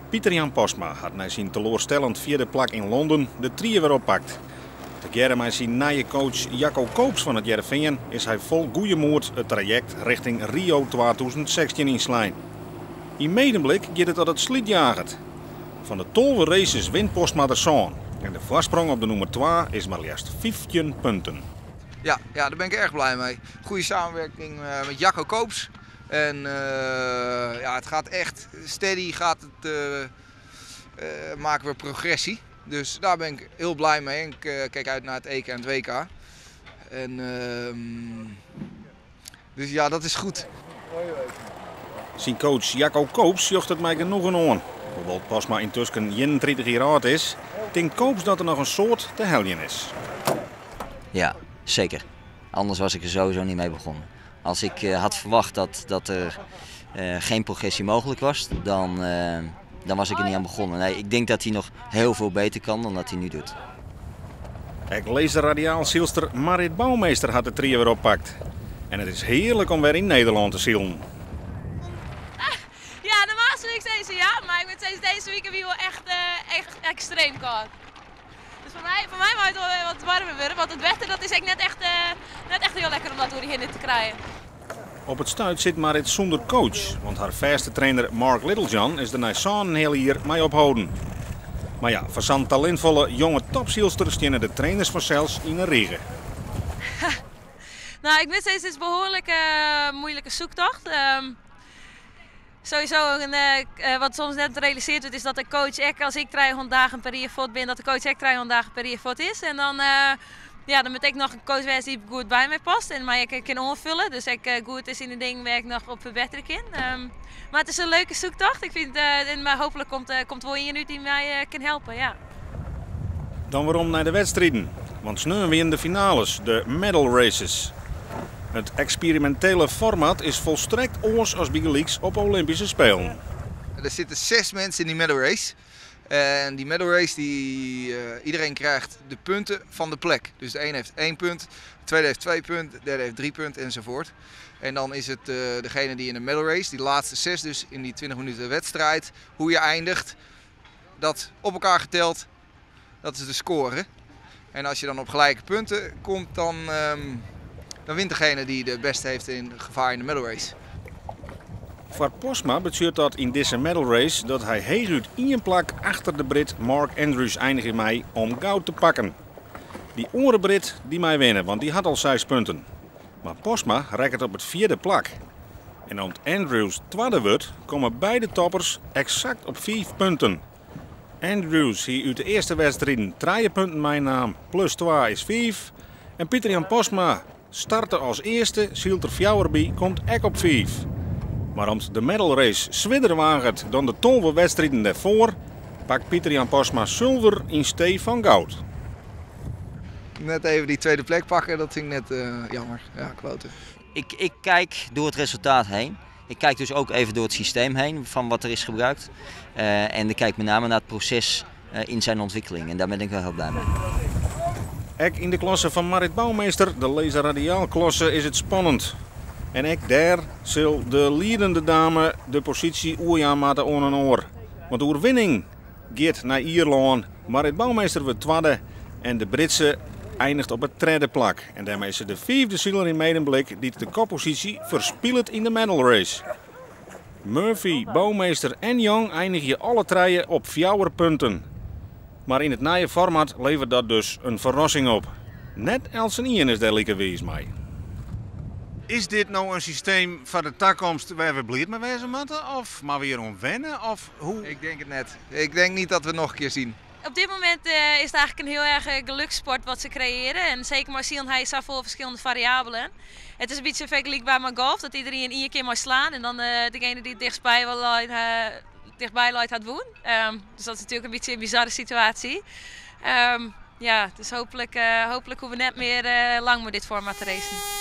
Pieter Jan Postma hat nei syn teloarstellend fjirde plak yn Londen de tried wer oppakt. Tegearre mei syn nije coach Jacco Koops fan It Hearrenfean is hy fol goede moed it trajekt rjochting Rio 2016 ynslein. Yn Medemblik giet it as it slydjaget. Fan de 12 races wint Postma der sân en de foarsprong op de nûmer twa is mar leafst 15 punten. Ja, daar ben ik erg blij mee. Goede samenwerking met Jacco Koops. En ja, het gaat echt steady, maken we progressie. Dus daar ben ik heel blij mee. En ik kijk uit naar het EK en het WK. En dus ja, dat is goed. Syn coach Jacco Koops sjocht it mei genoegen oan. Hoewol't Postma yntusken 31 jier âld is, tinkt Koops dat der noch in soad te heljen is. Ja, zeker. Anders was ik er sowieso niet mee begonnen. Als ik had verwacht dat er geen progressie mogelijk was, dan was ik er niet aan begonnen. Nee, ik denk dat hij nog heel veel beter kan dan dat hij nu doet. Ek Laser Radial-sylster Marit Bouwmeester hat de tried wer oppakt. En it is hearlik om wer yn Nederlân te silen. Ja, normaal zou ik zeggen ja, mar ik bin steeds dizze wike wie wol echt ekstreem kâld. Dus foar my mei it wol wer wat waarmer wurde, want it wetter dat is ek net echt hiel lekker om dat oer dy hinne te krijen. Op it stuit sit Marit sûnder coach, want har fêste trainer Mark Littlejohn is der nei 7,5 jier mei opholden. Mar ja, foar sa'n talintfolle jonge topsylster steane de trainers fansels yn 'e rige. Nou, ik moat sizze, it is in behoarlik muoilike zoektocht. Sowieso, wat soms net realisearre wurdt, is dat de coach ek, as ik 300 dagen per jier fuort bin, dat de coach ek 300 dagen per jier fuort is. En dan, ja, dan moat ek noch in coach wêze dy't goed by my past en my ek kin oanfolje. Dus ek goed is yn de dingen wêr't ik noch op ferbetterje kin. Mar it is in leuke zoektocht. Ik fyn, mar hooplik komt wol ien út dy't my kin helpe. Ja. Dan werom nei de wedstriden. Want sneon wiene de finales, de medal races. It eksperimintele format is folstrekt oars as bygelyks op Olympyske Spelen. Er zitten zes mensen in die medal race. En die medal race, iedereen krijgt de punten van de plek. Dus de een heeft 1 punt, de tweede heeft 2 punten, de derde heeft 3 punten enzovoort. En dan is het degene die in de medal race, die laatste zes dus in die 20 minuten wedstrijd, hoe je eindigt, dat op elkaar geteld, dat is de score. En als je dan op gelijke punten komt, dan wint degene die de beste heeft in gevaar in de medal race. Foar Postma betsjut dat yn dizze medal race dat hy heechút ien plak achter de Brit Mark Andrews einigje mei om goud te pakken. Dy oare Brit dy mei winne, want dy hat al 6 punten. Mar Postma rekket op it fjirde plak. En om't Andrews twadde wurdt, komme beide toppers eksakt op 5 punten. Andrews hie út de earste wedstriden 3 punten meinaam, plus 2 is 5. En Pieter Jan Postma starte as earste, sylt der 4 by, komt ek op 5. Mar om't de medal race swierder waget dan de 12 wedstriden dêrfoar, pakt Pieter Jan Postma sulver yn stee fan goud. Net even die tweede plek pakken, dat vind ik net jammer. Ja, kloten. Ik kijk door het resultaat heen. Ik kijk dus ook even door het systeem heen van wat er is gebruikt. En ik kijk met name naar het proces in zijn ontwikkeling. En daar ben ik wel heel blij mee. Ek yn de klasse fan Marit Bouwmeester, de Laser Radial klasse, is it spannend. En ek dêr sil de liedende dame de posysje oerjaan moatte oan in oar. Want de oerwinning giet nei Ierlân. Marit Bouwmeester wurdt twadde en de Britse einiget op it tredde plak. En dêrmei is se de fiifde siler yn Medemblik dy't de kopposysje ferspilet yn de medal race. Murphy, Bouwmeester en Young einigje alle trije op 4 punten. Mar yn it nije format leveret dat dus in ferrassing op. Net eltsenien is dêr like wiis mei. Is dit no in systeem foar de takomst wêr't we bliid mei wêze moatte? Of moatte we hjir oan wenne? Of hoe? Ik denk het net. Ik denk niet dat we het nog een keer zien. Op dit momint is it eigentlik in hiel erch gelokssport wat se kreëarje. En seker mei silen ha je safolle ferskillende fariabelen. It is in bytsje fergelykber mei golf, dat iderien ien kear mei slaan en dan degene dy't it tichtstby wol tichtby leit hat wûn. Dus dat is natuerlik in bytsje in bizarre situaasje. Ja, dus hooplik hoege we net mear lang mei dit format te racen.